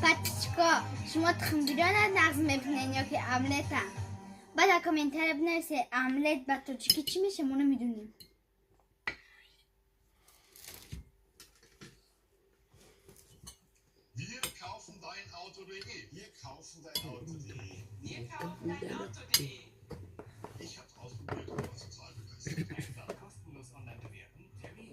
Подписчико, шумо тухмбирёна нағз мебинен ё ки омлета? Баъд дар комментария бинависе, омлет ба тоҷикӣ чӣ меша, мо намедонем. Wir kaufen dein Auto.de. Wir kaufen dein Auto.de. Wir kaufen dein Auto.de. Ich hab's ausprobiert und war total begeistert. Einfach kostenlos online bewerten. Termin.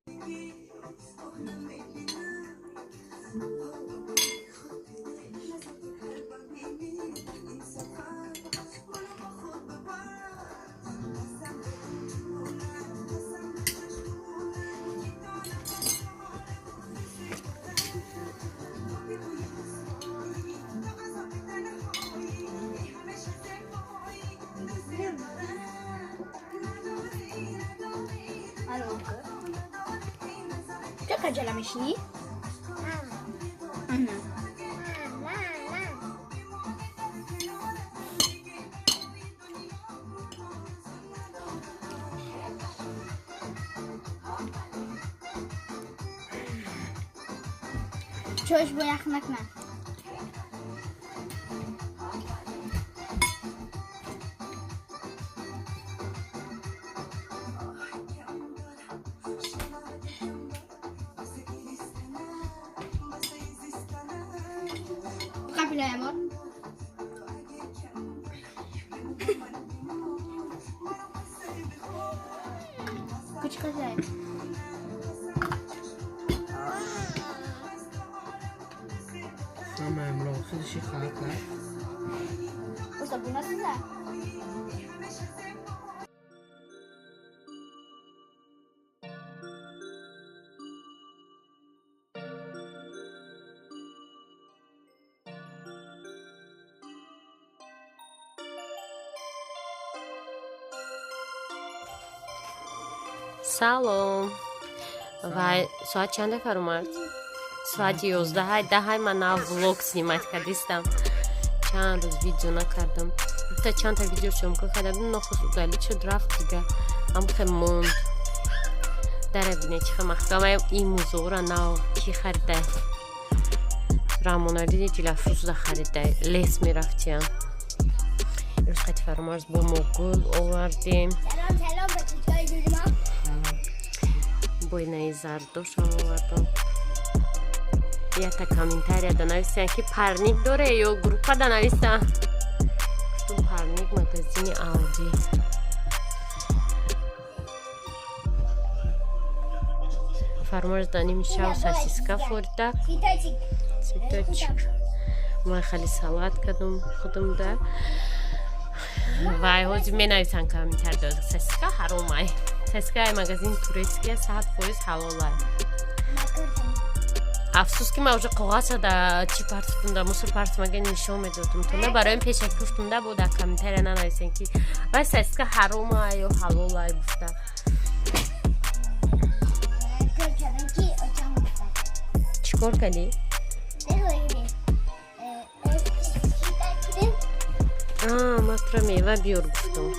Ча каҷала мешинӣ? Ана. Чойш бо ях накунад. Қабила ябор. Кучка зай. Ама мло худши хака. Усабуна сиза. Салом. Вай, соат чанда, Фарумарз? Соати 11:10. Ман нав влог снимать кардистам. Чанд рӯз видео накардам. Та чандта видео съёмка карда будам, нохост удалить шуд, рафт, дига ҳам хе монд. Дара бине, чӣ хе маҳкама. Ин музора нав ки харида? Рамонади Ҷилафрӯзда харида. Лес мерафтиям. Имрӯз қати Фарумарз бо мо гул овардем. Салом, салом, бачаҳои ҷурима. Бойнаи зардошам овардам. Якта комментарияда нависиян, ки парник доре ё группада нависам. Гуфтум, парник магазини Ауди. Фармош даними шав сосиска форида. Цветочек. Цветочек. Ман хали салат кардам худумда. Вай, ҳозир менависанд комментария, сосиска ҳаромай. Сосискаи магазини турецкия 100% ҳалолай. Афсӯс, ки ман уже коғаза да чӣ партофтум, да мусор партофтум. Агар нишон медодум то на барои пешакӣ гуфтум, да бо дар комментария нанависем, ки вай сосиска ҳаромай ё ҳалолай гуфта. Кор кардам, ки очам гуфтам. Чӣ кор кардӣ? Ман тура мева биёр гуфтум.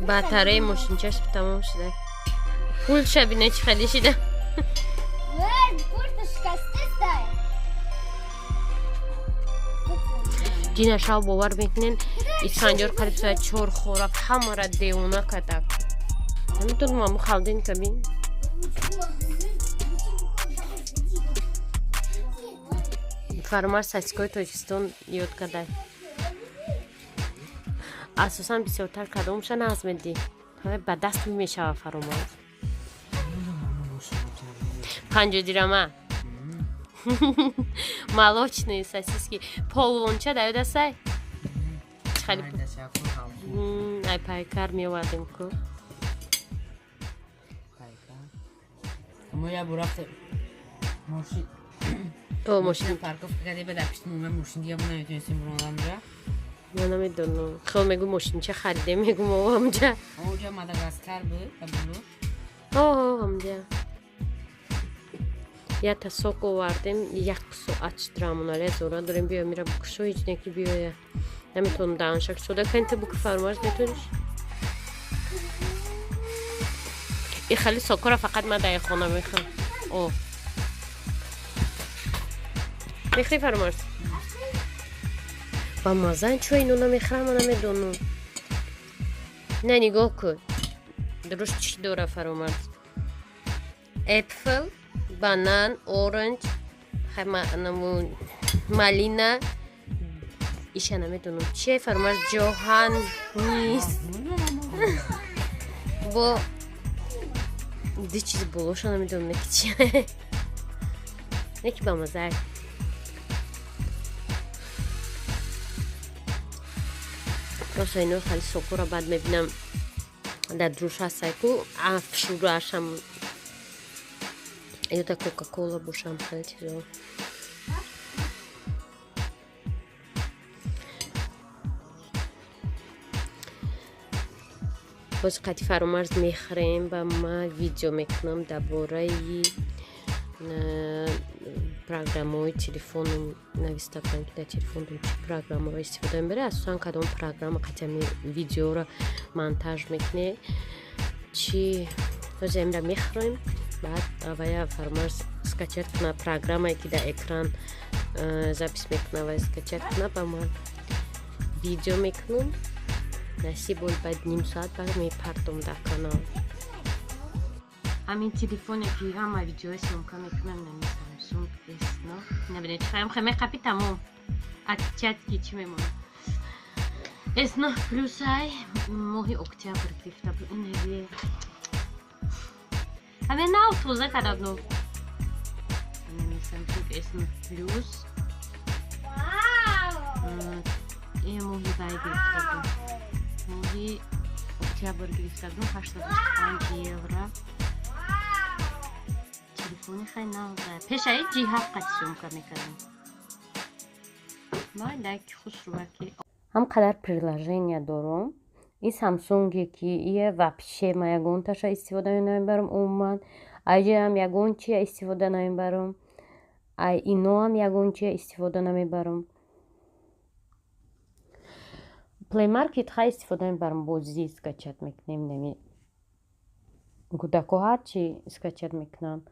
Батареи мошинчаш тамом шуда. Пулша бине, чӣ хеле шида. Пурта шикастаста. Дина шав, бовар мекунен, Исфандиёр қариб соат 4 хӯрак ҳамаро девона кардак. Наметонам, аму холодильника бин. Фармар сосискои Тоҷикистон ёд кардай. Асосан бисёртар кадомша нағз медӣ? Ба даст мешава, Фаромарз? 50 дирама молочные сосиски полвонча да ёдасай? Хали ай пайкар меовардем ку. Мо я бор рафтем. Мошин О, мошин парковка кардем, баъд пишти мо мошин дига мо наметонистем буронам ҷа. Ман намедонам. Хел мегу мошинча харидем, мегу мо ҳамҷа. Оҷа Мадагаскар буд, ба булуш. О, ҳамҷа. Ята сок овардем, як соат шудрамонале зора дорем, биё мира букушо, ҳеҷ не ки биёя. Наметавонам даҳаншак сода кани, ту буки фармош метавониш? И хали сокора фақат ман дар хона мехӯрам. О. Мехӯри, Фармош? Ба мазан чо ино намехӯрам, ман намедонам. На, нигоҳ кун. Дуруст чӣ дора, Фаромарз? Apple, банан, orange, малина, иша намедонам чие, Фаромарз, ҷоҳан нист. Бо ду чиз болоша намедонам неки чие. Неки ба маза. Просто ино хали сокора баъд мебинам, дар друш ҳастай ку афшураашам ё да Кока-кола бошам, хеле чизо. Боз қати Фаромарз мехӯрем ба ма видео мекунам дар бораи программаҳои телефоном. Нависта будам, ки дар телефонтон чӣ программаро истифода мебаред, асосан кадом программа қатъи видеоро монтаж мекунед. Чӣ ҳозир амира мехӯрем, баъд вая Фаромарз скачать куна программае, ки дар экран запись мекуна, вай скачать куна, ба ман видео мекунам. Насиб бол, баъд ним соат баъд мепартом дар канал. Ҳамин телефоне, ки ҳама видеои съёмка мекунам, нами Samsung S9. Набинед, чӣ меқапи, тамом, отпечатки чӣ мемонад. S9 Plus ай моҳи октябр гирифта буд. Инаве ҳамин нав тоза карда будам. Samsung S9 Plus е моҳи вай гирифта будам, моҳи октябр гирифта будам, 85 евро. Телефони хай нав. Пешаи J7 қати съёмка мекардам. Майдаки хушруваки ҳам қадар приложения дорум. И Самсунге ки ие вообще ма ягонташа истифода намебарам умуман. Айҷаам ягон чия истифода намебарам, ай иноам ягон чия истифода намебарам. Play Market хай истифода мебарам, бозӣ скачать мекунем, нами кӯдако ҳарчи скачать мекунанд.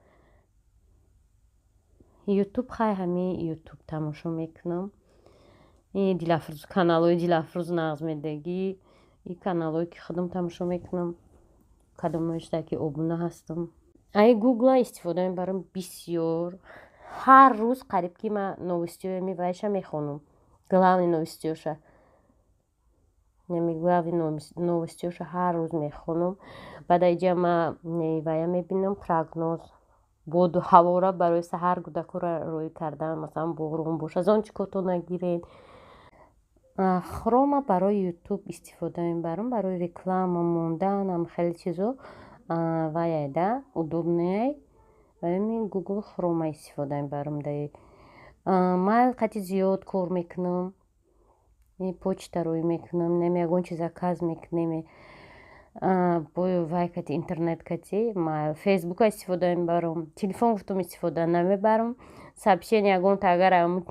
Ютуб хай ҳами Ютуб тамошо мекунам. Дилафрӯз, каналҳои Дилафрӯз нағз медагӣ, и каналҳое, ки худам тамошо мекунам, кадомоишда ки обуна ҳастам. Ай Гугла истифода мебарам бисёр. Ҳар рӯз қариб ки ман новостиҳои ами вайша мехонам, главный новостиҳоша, нами главный новостиҳоша ҳар рӯз мехонам. Баъд аиҷа ма вая мебинам, прогноз боду ҳавора барои саҳар кӯдакҳоро роҳӣ кардан, масалан, борон боша, зонтикото нагиред. Хрома барои Ютуб истифода мебарам, барои реклама монданам, хеле чизо ваяйда удобныяй. Барои Гугл Хрома истифода мебарам. Даи Mail қати зиёд кор мекунам, почта рӯй мекунам, нами ягон чиз заказ мекунем бо вай кати, интернет кати Mail. Фейсбука истифода мебарам. Телефон гуфтум, истифода намебарам. Сообщение ягонта агар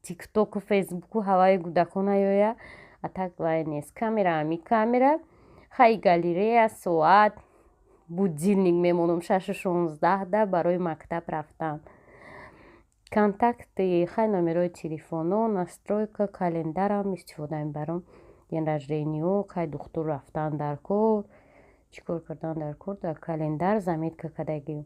Тиктоку, Фейсбуку ҳаваи кӯдакон наёя, а так вай нест. Камера, ами камера хай, галерея, соат, будильник мемонам 6:16 да барои мактаб рафтан. Контакты хай, номерои телефоно, настройка, календарам истифода мебарам, день рождениё, кай духтур рафтан дар кор, чӣ кор кардан дар кор, дар календар заметка кардагӣ.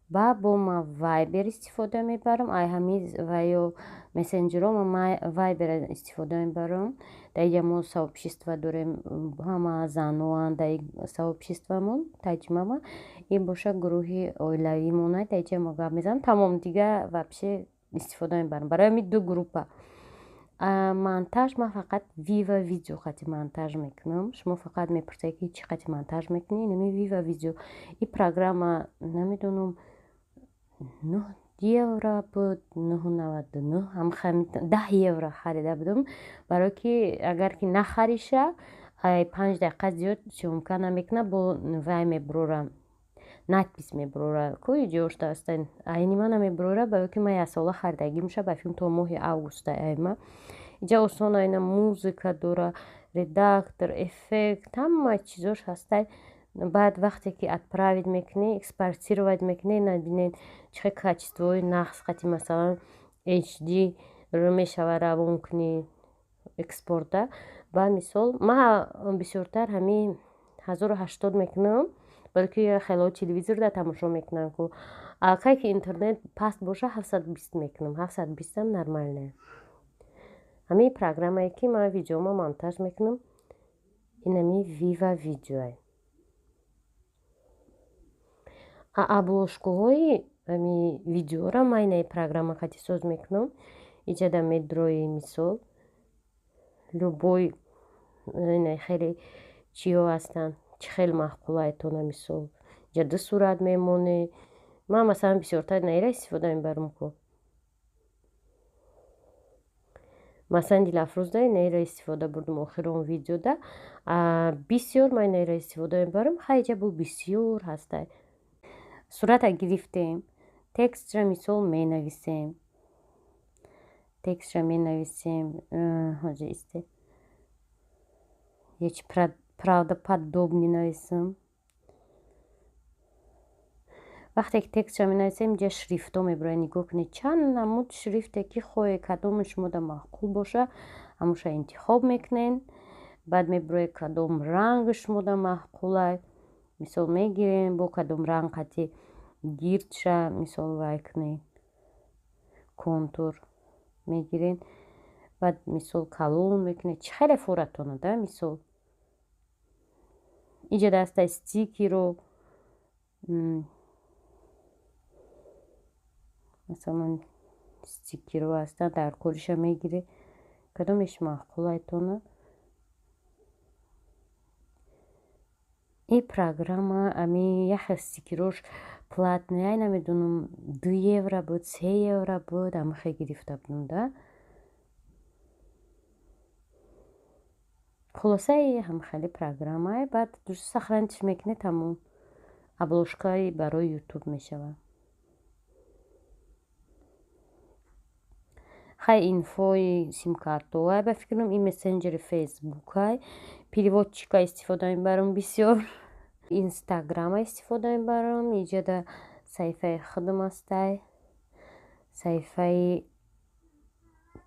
Ба бо ма Вайбер истифода мебарам. Ай ҳами ваё мессенҷерҳо ма Вайбер истифода мебарам. Дар иҷа мо сообщество дорем, ҳама заноанд дар сообществомон, таҷмама. Ин боша гурӯҳи оилавимона, дар иҷа мо гап мезанам, тамом. Дига вообще истифода мебарам барои ҳами ду группа. Монтаж ман фақат Вива Видео қати монтаж мекунам. Шумо фақат мепурсед, ки чӣ қати монтаж мекунӣ? Инами Вива Видео, и программа намедонам. евро буд, 9,99, 10 евро харида будам, барое ки агар ки нахариша, 5 дақиқа зиёд съёмка намекуна, бо вай мебурора, надпись мебурора, ку иҷошта аста. Айни ма намебурора, барое ки ман яксола харидагӣ меша, ба филм то моҳи августа айма. Иҷа осон, айна музыка дора, редактор, эффект, ҳама чизош ҳастай. Баъд вақте ки отправить мекунӣ, экспортировать мекунӣ, набинед чӣ хел качествои нағз қати, масалан, HD мешава равон кунӣ экспорта. Ба мисол, ман бисёртар ҳамин 1080 мекунам, барое ки хело телевизорда тамошо мекунам ку. А кай ки интернет паст боша, 720 мекунам, 720-ам нормальная. Ҳамин программае ки ман видеома монтаж мекунам, инами Viva Video. А обложкаҳои ами видеора ман инаи программа қати соз мекунам. Иҷада медрои, мисол, любой, ина хеле чиҳо ҳастанд, чӣ хел маъқулаетона, мисол, иҷа ду сурат мемонӣ. Ман масалан бисёртар наира истифода мебарам ку. Масалан, Дилафрӯзда инаира истифода бурдум охирон видеода. Бисёр ман инаира истифода мебарам. Хай, иҷа бу бисёр ҳастай. Сурата гирифтем, текстра, мисол, менависем. Текстра менависем, ҳоҷа исте. Ечи правдоподобный нависам. Вақте ки текстра менависем, инҷа шрифтҳо мебурад. Нигоҳ кунед, чанд намуд шрифте ки хоҳед, кадоме шумода маъқул боша, ҳамуша интихоб мекунед. Баъд мебуроед кадом ранг шумода маъқулай. Мисол, мегирем, бо кадом ранг қати гирдша, мисол, вай кунед. Контур мегиред. Баъд, мисол, калон мекунед. Чӣ хеле форатона, да, мисол. Иҷа дастай стикеро, масалан, стикеро ҳастанд, дар кориша мегиред. Кадомеш маъқулайтона. Ин программа ами яхел стикерош платный, ай намедонам, 2 евро буд, 3 евро буд, амихе гирифта будам, да. Хулосаи ҳамхели программае, баъд сохранить мекунед, ҳамон обложкаи барои ютуб мешавад. Хай, инфои симкартоай, ба фикрам, ин мессенҷери фейсбукай, переводчика истифода мебарам бисёр, инстаграма истифода мебарам, иҷода саҳифаи худам ҳастай, саҳифаи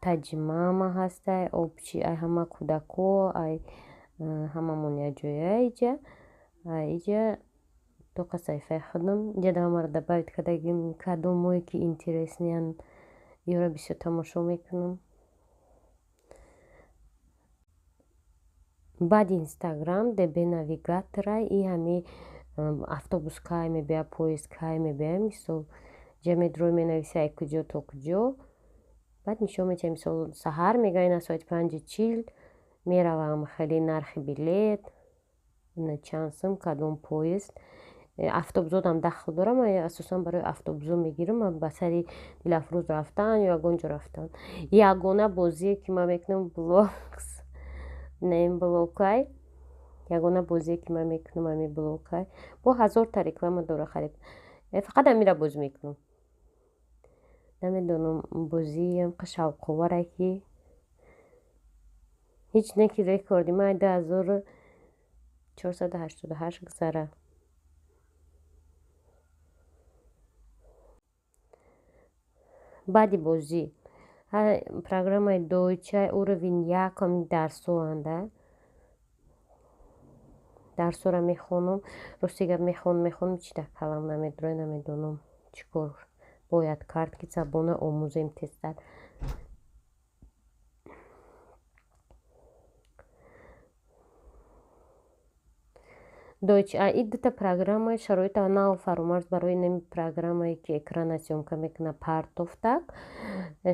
таҷимама ҳастай, общий, ай ҳама кӯдако, ай ҳамамон якҷоя иҷа, иҷа тоқа саҳифаи худам, иҷа ҳамаро добавить кардагим, кадомое ки интересныянд, ёро бисёр тамошо мекунам. Баъди Инстаграм ДБ навигатора и ҳами автобус кай мебиёяд, поезд кай мебиёяд, мисол, ҷа медрои менависи ай куҷо то куҷо, баъд нишон медиҳад, мисол, саҳар мегӯяд, ина соати 5:40 меравам, хеле нархи билет, ина чанд сум, кадом поезд. Автобусодам дахл дорам, ман асосан барои автобусо мегирам, ман ба сари Дилафрӯз рафтан ё ягон ҷо рафтан. Ягона бозие ки ман мекунам блокс, на ин блокай, ягона бозие ки ман мекунам ҳамин блокай. Бо ҳазорта реклама дора харид. Фақат ҳаминро бозӣ мекунам. Намедонам, бозиам шавқоваре ки ҳеҷ не ки рекорди ман 2488 гузара. Баъди бозӣ программаи Deutsch уровень як, ҳамин дарсоанда. Дарсора мехонам, рости гап, мехонам, мехонам, чи дар калам намедурад, намедонам чӣ кор бояд кард, ки забона омӯзем тезтар. Deutsch, а и дута программаи шароита нав фаромарз барои инами программае ки экрана съёмка мекунад партофтак,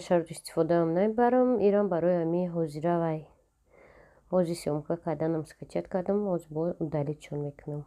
шароит истифодаам намебарам, ирам барои ҳамин ҳозира вай ҳозир съёмка карданам скачать кардам, ҳозир бо удалитьшон мекунам.